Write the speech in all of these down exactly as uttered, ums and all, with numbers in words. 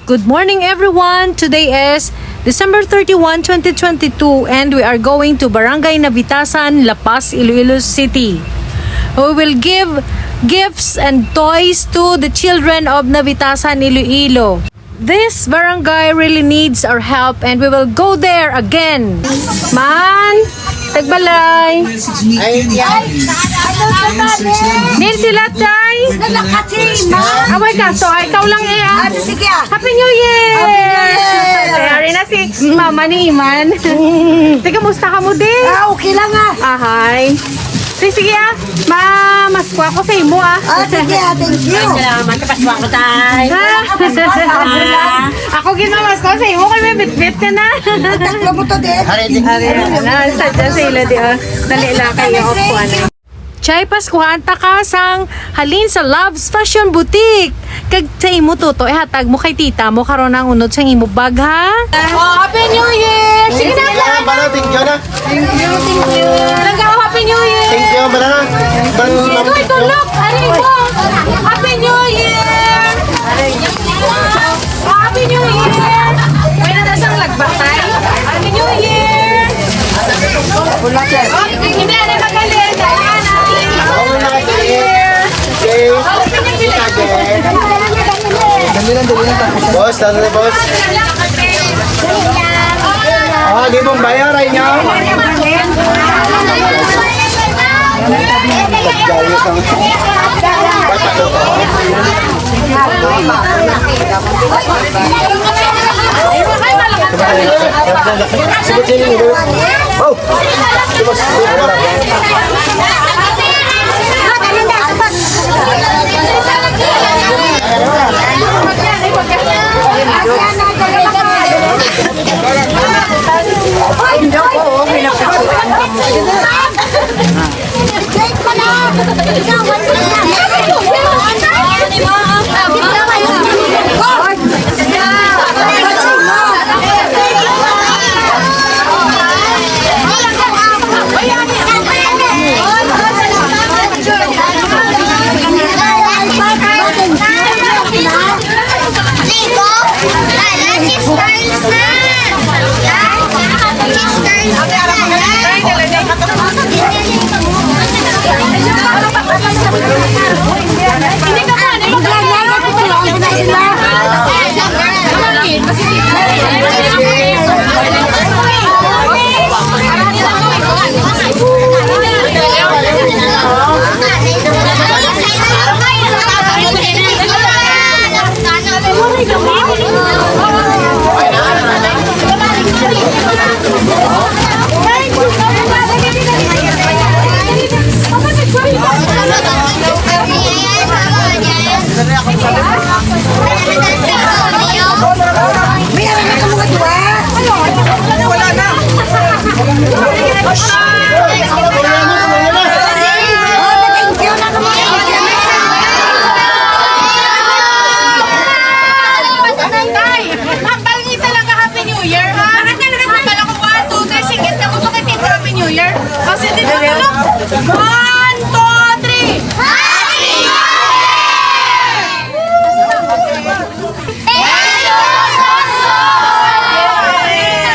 Good morning, everyone. Today is December thirty-one, twenty twenty-two, and we are going to Barangay Navitasan, La Paz, Iloilo City. We will give gifts and toys to the children of Navitasan, Iloilo. This barangay really needs our help, and we will go there again. Man, tagbalay. Ay, yan. Din sila, Chay. Nalakati, ma. Away ka, so ikaw lang eh, ah. Ah, sige, ah. Happy New Year! Happy New Year! Ari na si Mama ni Iman. Teka, musta ka mo, di? Ah, okay lang, ah. Ahay. Sige, sige, ah. Ma, mas kuha ko sa imo, ah. Ah, sige, ah, thank you. Ay, salamat. Kapaswa ko, tay. Ha? Ah, ako ginamas ko sa imo, kay may bitbit ka na. Tatlo mo to, di? Ari, di. Ari, ano, sadya sa ila, di, ah. Dali lang kayo, kuha na. Chay, paskuhan ta ka sang halin sa Loves Fashion Boutique. Kag sa imo, Toto, ihatag mo kay tita mo karon ang unod sang imo bag, ha? Oh, Happy New Year! Sige na, Thank you, Bana. Thank you na. Thank you, thank you. Langga, Happy New Year! Thank you, Bana. Ban- Igoy, tulog! Ari mo! Happy New Year! Happy New Year! May na sang lagbatay. Happy New Year! Wala, sir. Oh, hindi, ano, magaling. Happy New Year! Okay. Dali lang, dali lang, tapos na. Boss, ano na, boss? Ah, di mong bayaran niya? Oh! May anak ka mga duwa. Wala na. Tay, hambal ni talaga Happy New Year, ha? Hambal ako, one, two, three, singit na mo to kay Tito Happy New Year. O, sige, Tito, look. One, two, three. Happy New Year!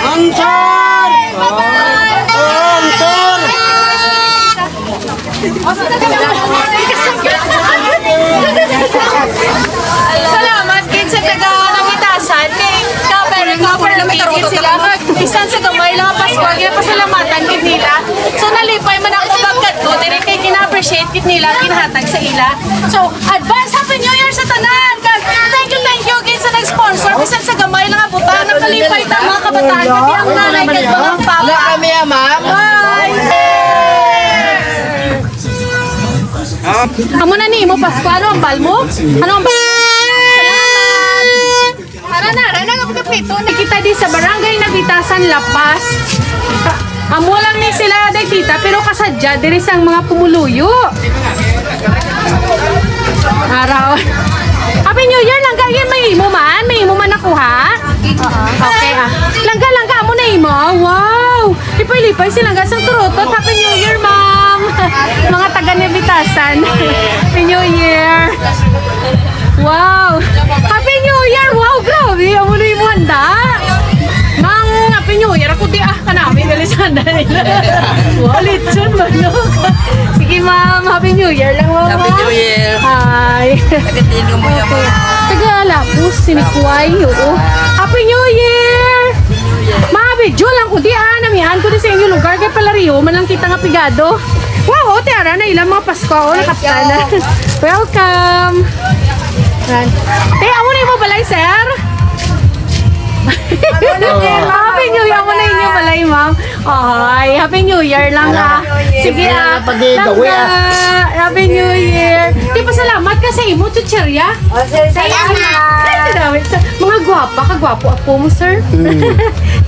Answer! Answer! Salamat gid sa taga Navitasan kay ka very cooperative gid sila. Bisan sa gamay lang nga Pasko, ginapasalamatan gid nila. So, nalipay man ako magkadto diri kay gina-appreciate gid nila ang ginahatag sa ila. So, advance Happy New Year sa tanan! Kag thank you, thank you gid sa nag-sponsor. Bisan sa gamay lang nga butang, nakalipay ta, mga kabataan, pati ang nanay kag mga papa. Wala kami, ah, ma'am. Bye! Amo na ni imo Pasko. Ano ang bal mo? Ano ang bal? Salamat! Ara na, ara na, ako kapito na. Kita di sa Barangay Navitasan, La Paz. Amo lang ni sila, day, tita, pero kasadya diri sang mga pumuluyo. Araw. Happy New Year, langga, yan may imo man. May imo man nakuha. Okay, ah. Langga, langga, amo na imo. Wow! Lipay-lipay sila, langga, sang turutot. Happy New Year, ma'am. Mga taga Navitasan. Happy New Year. Wow! Happy New Year! Wow, grabe! Di ah, kanami, gali sa handa nila. Wow, lechon manok. Sige, ma'am. Happy New Year lang, ma'am. Happy New Year. Hi. Taga-Tino mo yan, ma'am. Taga Lapus, Sinikway, oo. Happy New Year! Mga video lang ko di ah, namihan ko di sa inyo lugar, kay palario man lang kita nga pigado. Wow, oh, tiara na ilang mga Pasko, oh, nakaptan na. Welcome! Yan. Te, amo na yung balay, sir? Happy New Year! Amo na inyo balay, ma'am. Ay, Happy New Year lang, ah. Sige, ah. Pag-gawi, ah. Langga, Happy New Year. Di, pasalamat ka sa imo, chucherya. O, sir, salamat. Ay, salamat. Mga gwapa, kagwapo apo mo, sir. Mm.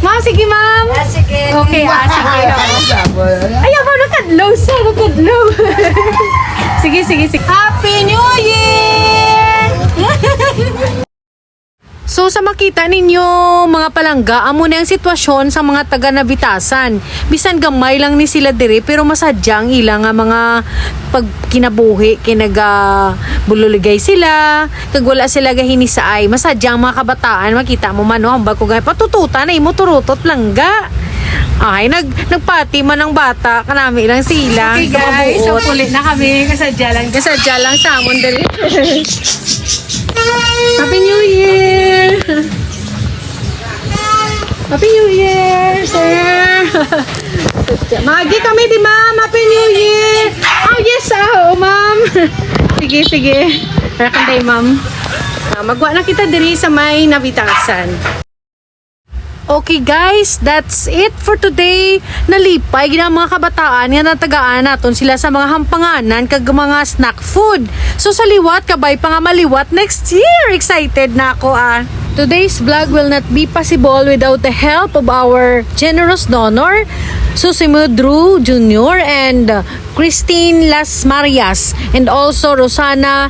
Ma'am, sige, ma'am. Ah, sige. Okay, ah, sige. Ay, aba, nakadlaw, sir, nakadlaw. Sige, sige, sige. Happy New Year! So, sa makita ninyo, mga palangga, amo na ang sitwasyon sa mga taga Navitasan. Bisan gamay lang ni sila diri, pero masadya ang ila nga mga pagkinabuhi, kay nagabululigay sila, kag wala sila gahinisaay. Masadya ang mga kabataan, makita mo man, no? Hambal ko gani, patututan na imo turutot, langga. Ay, nag-, nagpati man ang bata, kanami lang sila. Okay, guys, so, puli na kami. Kasadya lang. Kasadya lang sa amon dali. Happy New Year! Happy New Year, sir! Magi kami di, ma'am. Happy New Year! Oh, yes, ah, oo, ma'am. Sige, sige. Para kanday, ma'am. Ah, magwa na kita diri sa may Navitasan. Okay, guys, that's it for today. Nalipay gid ang mga kabataan nga natagaan naton sila sa mga hampanganan kag mga snack food. So, sa liwat, kabay pa nga maliwat next year. Excited na ako, ah. Today's vlog will not be possible without the help of our generous donor, Susimo Drew Junior and, uh, Christine Las Marias, and also Rosana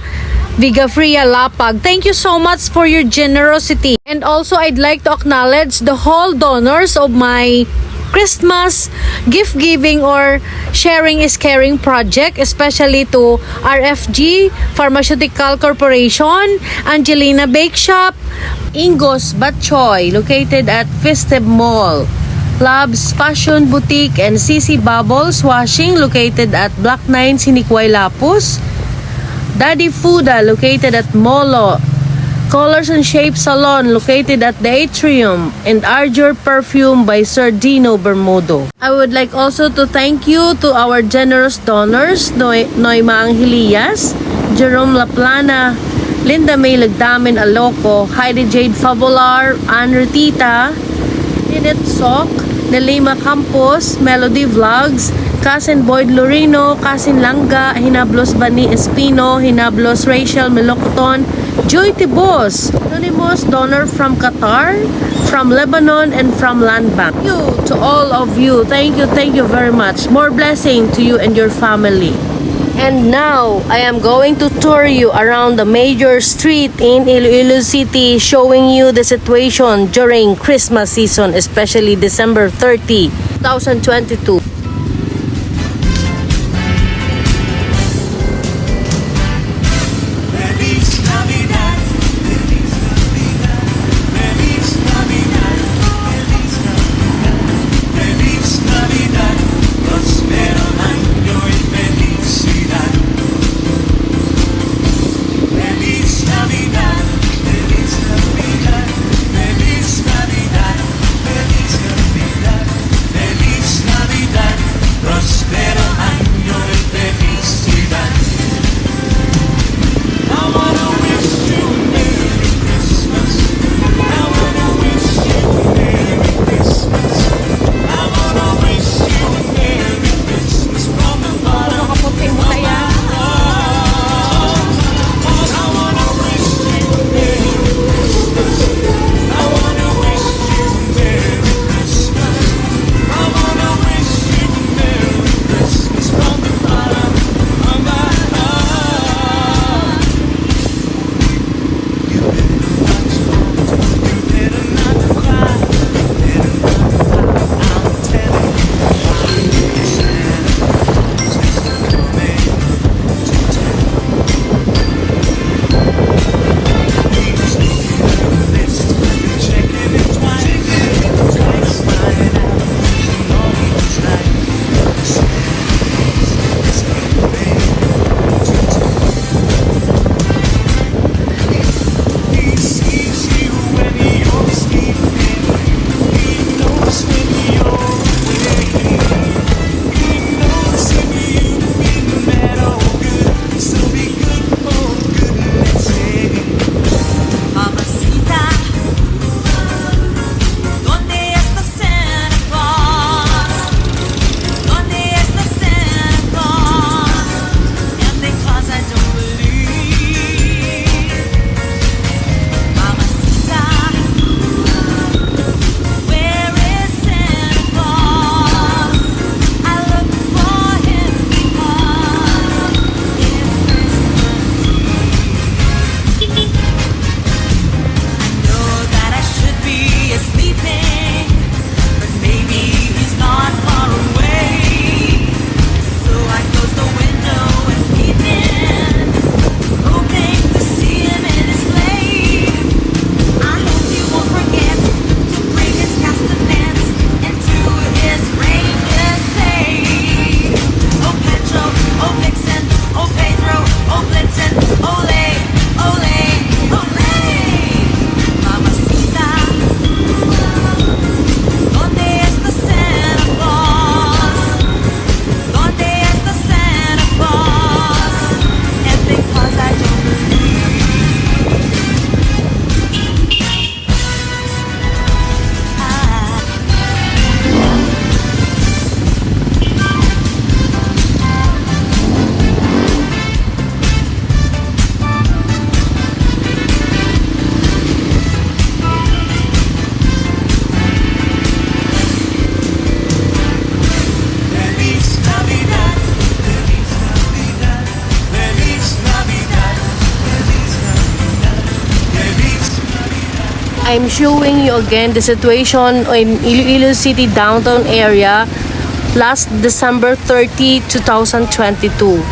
Vigafria Lapag. Thank you so much for your generosity. And also, I'd like to acknowledge the whole donors of my Christmas gift giving or sharing is caring project, especially to R F G Pharmaceutical Corporation, Angelina Bake Shop, Ingos Batchoy, located at Festive Mall, Labs Fashion Boutique and C C Bubbles Washing, located at Block nine, Sinikway, Lapus, Daddy Fuda, located at Molo, Colors and Shape Salon, located at the Atrium, and Arjor Perfume by Sir Dino Bermudo. I would like also to thank you to our generous donors, Noy-, Noyma Angelias, Jerome Laplana, Linda May Lagdamen Aloco, Heidi Jade Favolar, Ann Retita, Lynette Sok, Nelima Campos, Melody Vlogs, Cousin Boyd Lorino, Cousin Langga, Hinablos Bani Espino, Hinablos Rachel Melocoton, Joy Tibos, anonymous donor from Qatar, from Lebanon, and from Land Bank. You, to all of you, thank you, thank you very much. More blessing to you and your family. And now, I am going to tour you around the major street in Iloilo City, showing you the situation during Christmas season, especially December thirty, two thousand twenty-two. I'm showing you again the situation in Iloilo City downtown area last December thirty, two thousand twenty-two.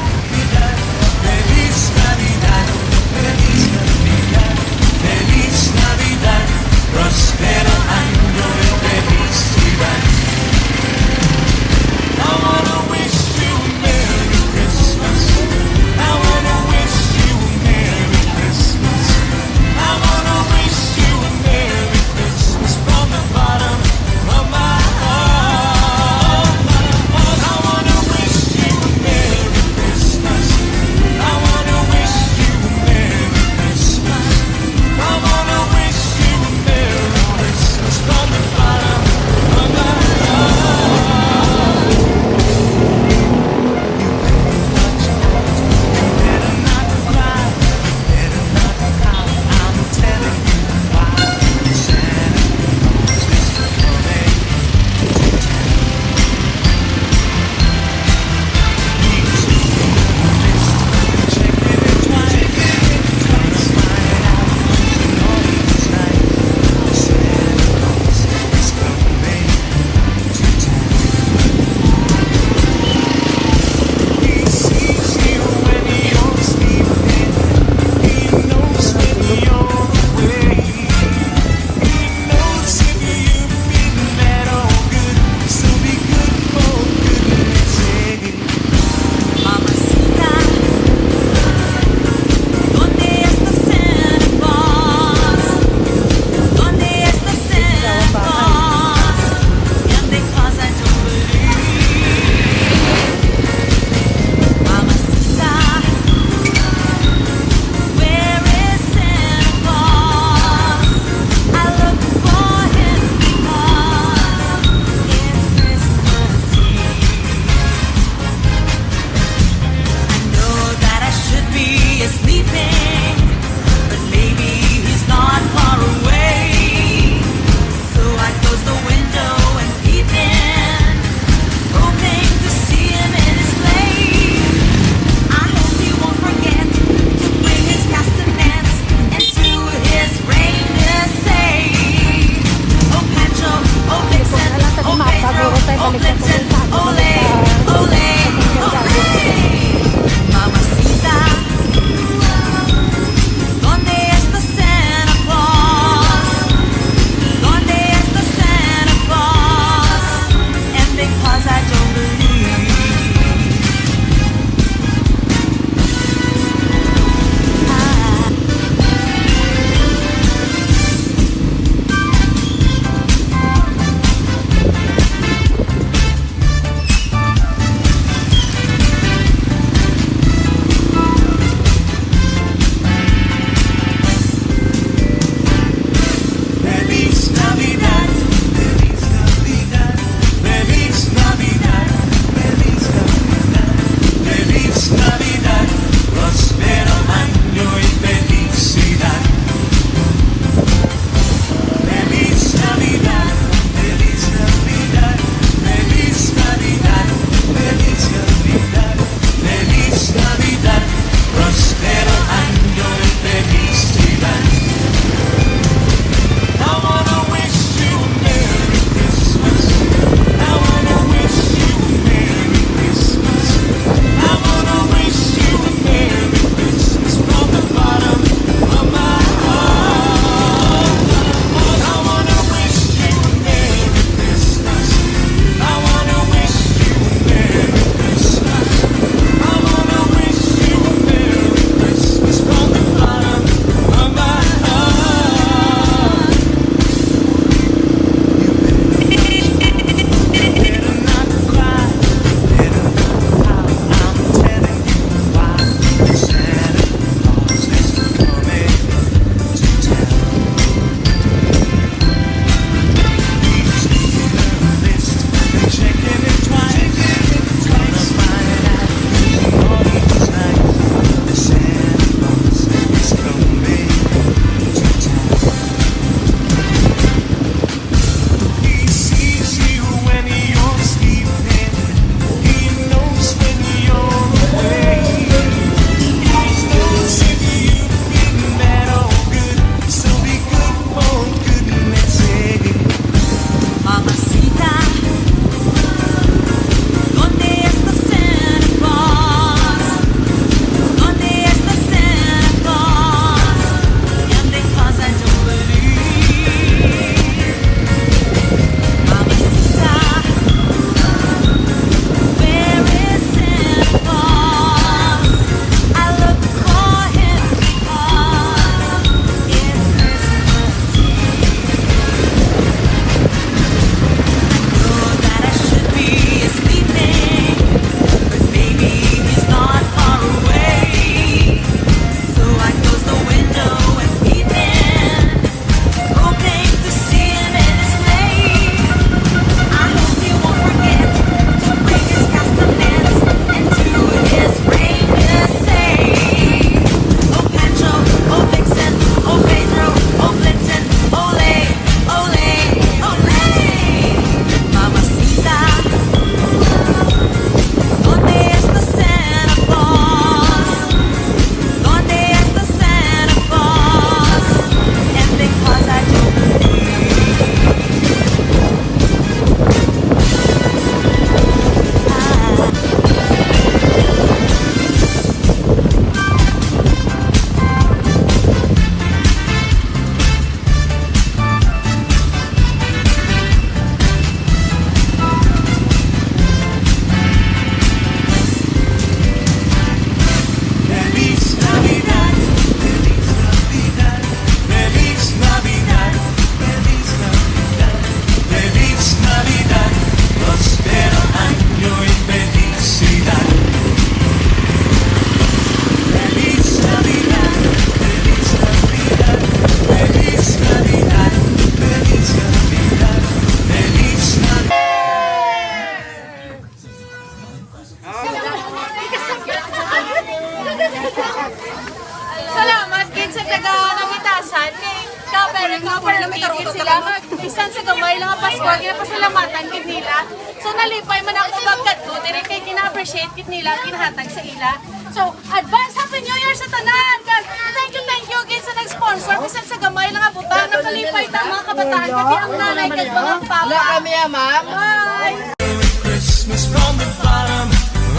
Para lang may karungkot sila, bisan sa gamay lang nga Pasko, ginapasalamatan gid nila. So, nalipay man ako pagkadto diri kay gina-appreciate gid nila ang ginahatag sa ila. So, advance Happy New Year sa tanan! Kag thank you, thank you again sa nag-sponsor. Bisan sa gamay lang nga butang, nakalipay ta, mga kabataan, pati ang nanay kag mga papa. Wala kami, ah, ma'am. Bye! Christmas from the bottom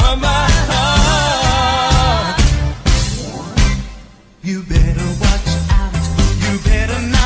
of my heart. You better watch out. You better not.